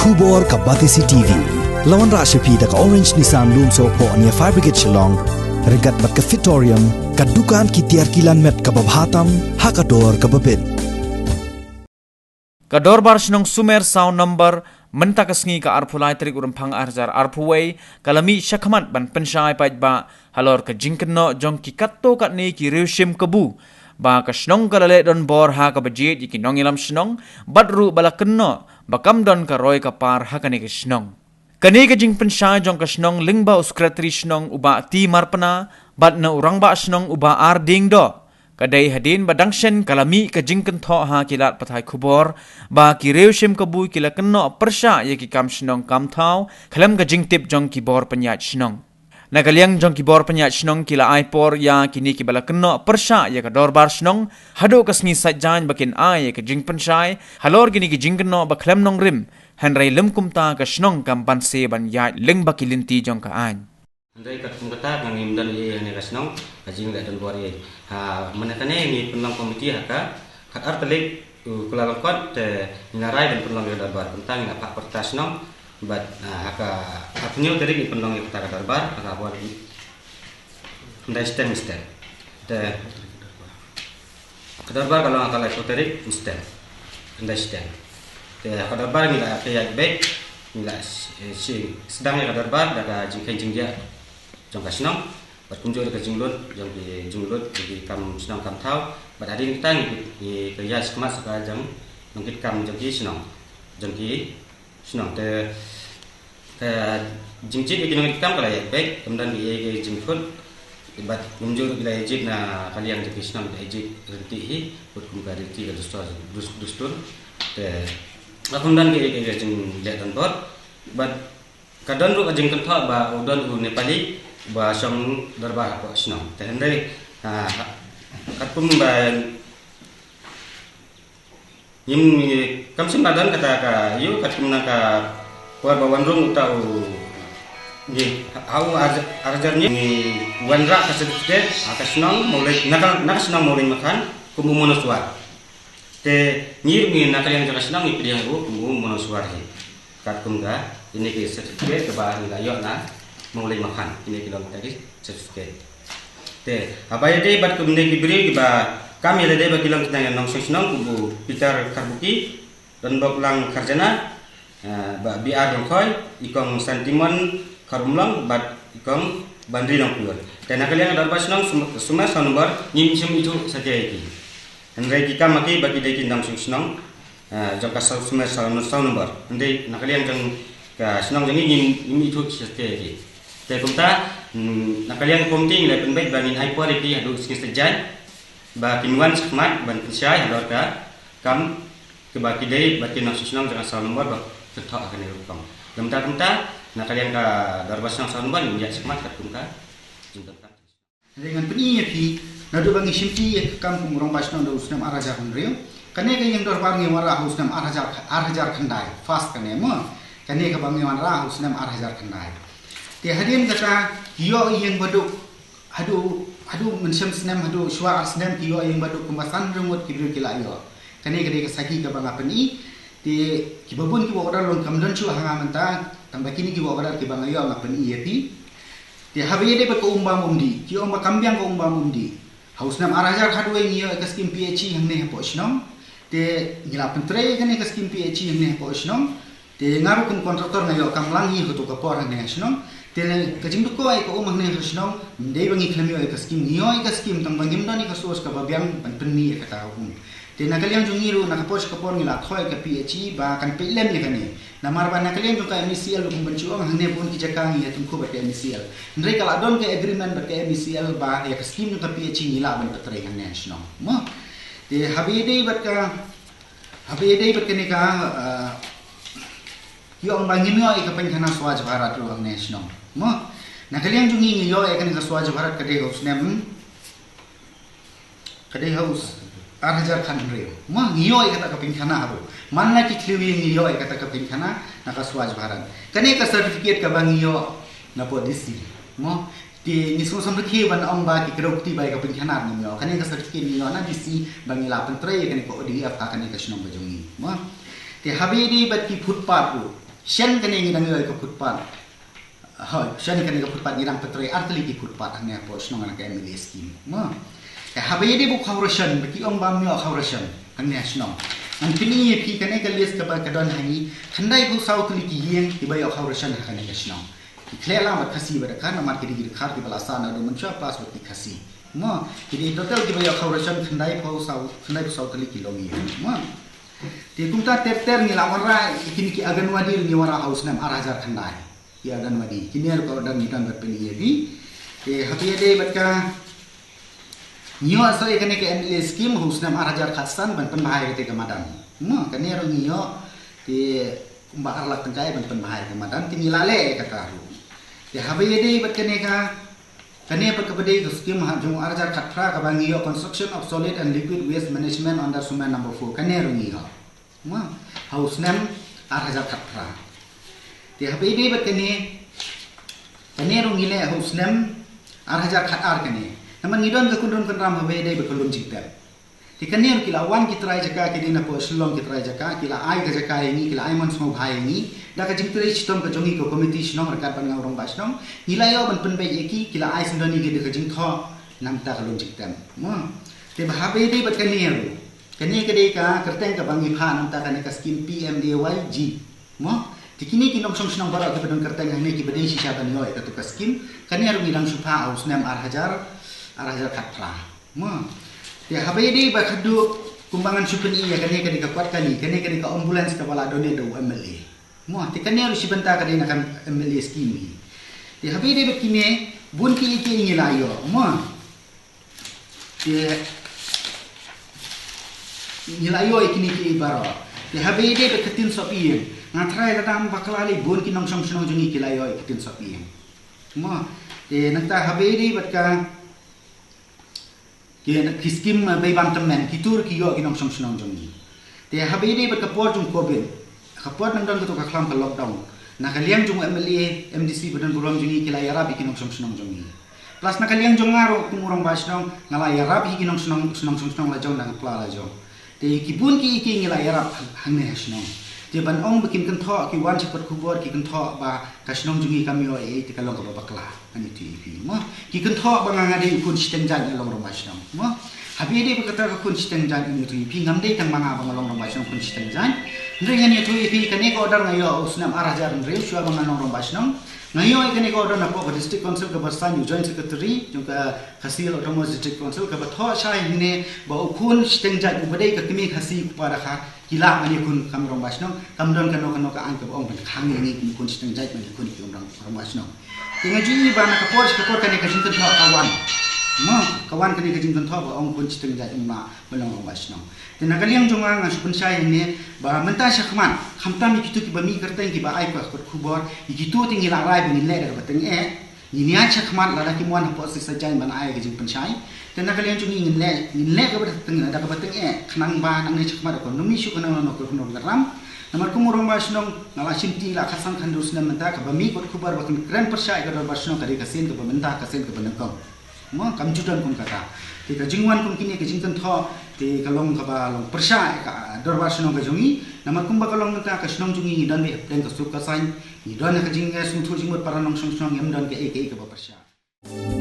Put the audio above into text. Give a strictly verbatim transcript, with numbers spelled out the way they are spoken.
Khubor ka Batesi T V. La wanrah sha phi da ka Orange Nissan Lumsohphoh near Fire Brigade Shillong. Ryngkat bad ka Fitorium, ka dukan ki tiar kilan met kaba bha tam ha ka dor kaba bit. Ka Dorbar Shnong Sumer saw number, mynta ka sngi ka arphew lai tarik u Rymphang ar hajar arphew wei, ka la mih shakhmat ban pynshai paidbah halor ka jingkynnoh jong ki katto katne ki riewshim kabu ba ka shnong ka la leh donbor ha kaba jied ïa ki nongïalam shnong, bad ruh ba la kynnoh ba kam don ka roi ka par ha kane ka shnong. Kane ka jingpynshai jong ka shnong lyngba u Secretary Shnong u Bah T Marpna bad na u Rangbah Shnong u Bah R Diengdoh, ka dei hadien ba dang shen ka la mih ka jingkynthoh ha ki lad pathai khubor ba ki riewshim kabu ki la kynnoh pyrshah ïa ki kam shnong kam thaw khlem ka jingtip jong ki bor pynïaid shnong. Na ka liang jong ki bor pynïaid shnong ki la ai por ïa kine kiba la kynnoh pyrshah ïa ka Dorbar Shnong haduh ka sngi Saitjaiñ ba kin ai ïa ka jingpynshai halor kine ki jingkynnoh ba khlem nongrim, hynrei lym kumta ka shnong kam banse ban ïaid lyngba ki lynti jong ka aiñ. Hynrei katkum kata, nga ngim don ei ei ha kane ka shnong, ka jingleh donbor ei ei. Ha, mynta kane ngi pynlong komiti ha ka khatar tarik u Kyllalyngkot, te ngi la rai ban pynlong ïa ka dorbar. Kumta ngi la phah pyrta shnong bad, ah, ha ka arphew hynñiew tarik ngi pynlong ïa kata ka dorbar, ha ka bor khyndai shiteng mynstep. Te ka dorbar ka long ha ka laiphew tarik mynstep, khyndai shiteng. Te ha ka dorbar ngi la ïaid beit, ngi la, eh, shi-, sdang ïa ka dorbar da ka jingkheiñ jingdiah jong ka shnong bad kumjuh da ka jinglut jong ki, jinglut jong ki kam shnong kam thaw. Bad hadien kata ngi, ngi ïaid shakhmat sa ka jong nongkitkam jong ki shnong, jong ki shnong. Te ka jingjied ïa ki nongkitkam ka la ïaid beit, kam don ei ei ka jingkut. Bad kumjuh ruh ki la ïaid jied na ka liang jong ki shnong, ki la ïaid jied ryntih hi, bad kum ka riti ka dustur, dus-, dustur. Te la kam don ei ei ka jingleh donbor. Bad ka don ruh ka jingkynthoh ba u don u Nepali ba shong dorbar hapoh shnong. Te hynrei, ah, katkum ba ngim, kam shym la don kata ka ïew, katkum na ka por ba wan rung uta u, ngi, ha u ar, ar hajar hynñiew ngi wanrah ka certificate ha ka shnong Mawlai, na ka, na ka shnong Mawlai Makhan kum u Monoswar. Te ngi ruh ngi na ka liang jong ka shnong ngi pdiang u kum u Monoswar hi. Katkum ka, kine ki certificate kaba ngi la ïoh na Mawlai Makhan, kine ki long kita ki certificate. Te haba ïadei bad kumne ki briew kiba kam ïa lade ba ki long ki nongshong shnong, kum u Peter Kharbuki, Donboklang Kharjana, eh, Bah B R Longkhoi, i Kong Santimon Kharumlong bad i Kong Banri Nongpyur. Te na ka liang ka dorbar shnong Sum-, Sumer saw number ngim shym ithuh satia ïa ki. Hynrei ki kam ma ki ba ki dei ki nongshong shnong, eh, jong ka saw, Sumer saw, saw number. Hynrei na ka liang jong ka shnong jong ngi ngim, ngim ithuh satia ïa ki. Te kumta, mm, na ka liang ka komiti ngi la pynbeit ba ngin ai por ïa ki haduh sngi Saitjaiñ ba kin wan shakhmat ban pynshai halor ka kam kiba ki dei bad ki nongshong shnong jong ka saw number ba kynthoh ha kane ka rukom. Lymda kumta, na ka liang ka dorbar shnong saw number ngin ïaid shakhmat katkum ka jingdonkam. Hynrei ngan pyni ïa phi, naduh ba ngi shimti ïa ka kam kum u rangbah shnong da u snem ar hajar hynriew. Kane ka ïing dorbar ngi wanrah ha u snem ar hajar, ar hajar khyndai, first kane mo. Kane kaba ngi wanrah ha u snem ar hajar khyndai. Te hadien kata, ïoh ïing baduk, haduh, haduh mynshem snem, haduh shuwa ar snem ki ïoh ïing baduk kumba san hynriew ngut ki briew ki la ïoh. Kane ka dei ka sakhi kaba nga pyni. Te kiba bun kiba order long kam don shuh ha nga mynta, tang ba kine kiba order kiba nga ïoh nga pyni ïa phi. Te haba ïadei bad ka um bam um dih, ki ong ba kam biang ka um bam um dih. Ha u snem ar hajar khatwei ngi ïoh ïa ka skim P H E hangne hapoh shnong. Te ngi la pyntrei ïa kane ka skim P H E hangne hapoh shnong. Te nga ruh kum contractor nga ïoh kam lang hi ha kato ka por hangne ha shnong. Te ka jingduh ko ïa ka um hangne ha shnong, ym dei ba ngi khlem ïoh ïa ka skim, ngi ïoh ïa ka skim tang ba ngim don ïa ka source kaba biang ban pynmih ïa kata ka um. Te na ka liang jong ngi ruh na ka por sha ka por ngi la thoh ïa ka P H E ba kan peit lem ïa kane. Namar ba na ka liang jong ka M E C L ruh kum ban shu ong hangne bun ki jaka ngi ïa tyngkhuh bad ka M E C L. Hynrei ka la don ka agreement bad ka M E C L ba ïa ka skim jong ka P H E ngi lah ban pyntrei hangne ha shnong. Mo. Te haba ïadei bad ka, haba ïadei bad kane ka, ah, ïoh ong ba ngim ïoh ïa ka pynkhana Swachh Bharat ruh hangne ha shnong. Mo. Na ka liang jong ngi ngi ïoh ïa kane ka Swachh Bharat ka dei ha u snem Ka dei ha u s-, ar hajar khathynriew. Mo, ngi ïoh ïa kata ka pynkhana haduh. Man la ki khliew ïing ngi ïoh ïa kata ka pynkhana na ka Swachh Bharat. Kane ka certificate kaba ngi ïoh na pdeng D C. Mo, te ngi sngewsih ban ong ba ki kdew kti ba ïa ka pynkhana ngim ïoh. Kane ka certificate ngi ïoh na D C ba ngi la pyntrei ïa kane ka O D F ha kane ka shnong ba jong ngi. Mo. Te haba ïadei bad ki footpath ruh. Shen kane ngi dang ïoh ka footpath. Hoi, shen kane ka footpath ngi dang pyntrei ar tylli ki footpath hangne hapoh shnong na ka M L A scheme. Mo. Te haba ïadei bad ka khaw ration, ba ki ong bam ïoh khaw ration hangne ha shnong. Ngan pyni ïa phi kane ka list kaba ka don ha ngi, khyndai phew saw tylli ki ïing kiba ïoh khaw ration ha kane ka shnong. Ki khleh lang bad Khasi bad Dkhar, namar ki dei ki Dkhar kiba la sah naduh mynshuwa plus bad ki Khasi. Mo, ki dei total kiba ïoh khaw ration khyndai phew saw, khyndai phew saw tylli ki longïing. Mo. Te kumta ter ter ngi la wanrah ïa kine ki Anganwadi ruh ngi wanrah ha u snem ar hajar khyndai. Ki Anganwadi. Kine ruh ka order ngi don ban pyni ïa phi. Te haba ïadei bad ka, ngi ïoh shuh ïa kane ka M L A scheme ha u snem ar hajar khatsan ban pynbha ïa kata ka madan. Mo, kane ruh ngi ïoh. Te kumba ar lak tyngka ban pynbha ïa ka madan. Te ngi la leh ïa kata ruh. Te haba ïadei bad kane ka, kane pat kaba dei ka scheme ha jong u ar hajar khatphra kaba ngi ïoh, construction of solid and liquid waste management under Sumen number four. Kane ruh ngi ïoh. Mo, ha u snem ar hajar khatphra. Te haba ïadei bad kane, kane ruh ngi leh ha u snem ar hajar khatar kane. Namar ngi don ka kynrum kynram haba ïadei bad ka lum jingtep. Te kane ruh ki la wan ki trai jaka, ki dei na poh Shillong ki trai jaka, ki la ai ka jaka ïa ngi, ki la ai mon sngewbha ïa ngi. Da ka jingtrei shitom ka jong ngi ka komiti shnong ryngkat bad nga u rangbah shnong, ngi la ïoh ban pynbeit ïa ki, ki la ai syndon ïa ki da ka jingthoh na bynta ka lum jingtep. Mo. Te ba haba ïadei bad kane ruh, kane ka dei ka kyrteng kaba ngi phah na bynta kane ka scheme P M A Y G. Mo. Te kine ki nongshong shnong baroh kiba don kyrteng hangne kiba dei shisha ban ïoh ïa katu ka scheme, kane ruh ngi dang shu phah ha u snem ar hajar, ar hajar khatphra. Mo. Te haba ïadei bad haduh kumba ngan shu pyni ïa kane ka dei ka kwat kali, kane ka dei ka ambulance kaba la donate da u M L A. Mo, te kane ruh shi bynta ka dei na ka M L A scheme hi. Te haba ïadei bad kine, bun kiei kiei ngi la ïoh. Mo. Te ngi la ïoh ïa kine kiei baroh. Te haba ïadei bad ka tin sop ïing, nga tharai lada ngam bakla lei bun ki nongshong shnong jong ngi ki la ïoh ïa ka tin sop ïing. Mo. Te nangta haba ïadei bad ka, ki, ki scheme, eh, bei bam tymmen, kitu ruh ki ïoh ki nongshong shnong jong ngi. Te haba ïadei bad ka por jong covid, ka por nang don katu ka khlam ka lockdown, na ka liang jong u M L A, M D C ba don burom jong ngi ki la ïarap ïa ki nongshong shnong jong ngi. Plus na ka liang jong nga ruh kum u rangbah shnong, nga la ïarap ïa ki nongshong shnong, nongshong shnong la jong, na ka pla la jong. Te ki bun kiei kiei ngi la ïarap hang, hangne ha shnong. Te ban ong ba kin kynthoh ki wan sha kot khubor ki kynthoh ba ka shnong jong ngi kam ïoh ei ei, te ka long kaba bakla. Ngan ïathuh ïa phi, mo. Ki kynthoh ba nga, nga dei u khun shiteng jait, nga long rangbah shnong, mo. Haba ïadei bad kata ka khun shiteng jait, ngan ïathuh ïa phi, ngam dei tang ma nga ba nga long rangbah shnong khun shiteng jait. Hynrei ngan ïathuh ïa phi, kane ka order nga ïoh ha u snem ar hajar hynriew shuwa ba nga long rangbah shnong. Nga ïoh ïa kane ka order na poh ka District Council kaba sign u Joint Secretary jong ka Khasi Hills Autonomous District Council kaba thoh shai hangne ba u khun shiteng jait uba dei ka kmie Khasi u kpa Dkhar, ki lah ban ïakhun kam rangbah shnong, kam don kano kano ka aiñ kaba ong ban khang ïa ngi kum u khun shiteng jait ban ïakhun ki rangbah shnong. Te nga ju ïohi ba na ka por sha ka por kane ka jingkynthoh ka wan. Mo, ka wan kane ka jingkynthoh ba ong khun shiteng jait um lah ban long rangbah shnong. Te na ka liang jong nga nga shu pynshai hangne ba mynta shakhmat, khamtam ïa kitu kiba mih kyrteng kiba ai ka kot khubor, ïa kitu te ngi la rai ba ngin leh da kaba tyngeh. Ngin ïaid shakhmat, lada kim wan hapoh Shisha Jain ban ai ka jingpynshai. Te na ka liang jong ngi ngin leh, ngin leh kaba tyngeh, da kaba tyngeh, khnang ba nangne shakhmat ko ym mih shuh kano kano ka kynrum ka ram. Namar kum u rangbah shnong nga la shim ti la khatsan khathynriew snem mynta, kaba mih kot khubor ba kren pyrshah ïa ka dorbar shnong ka dei ka sien kaba mynta, ka sien kaba nyngkong. Mo, kam ju don kum kata. Te ka jingwan kum kine ka jingkynthoh, te ka long kaba long pyrshah ïa ka dorbar shnong ka jong ngi. Namar kumba ka long mynta, ka shnong jong ngi ngi don beit hapdeng ka suk ka saiñ, ngi don ha ka jingïasngewthuh jingmut para nongshong shnong, ngim don kaei kaei kaba pyrshah.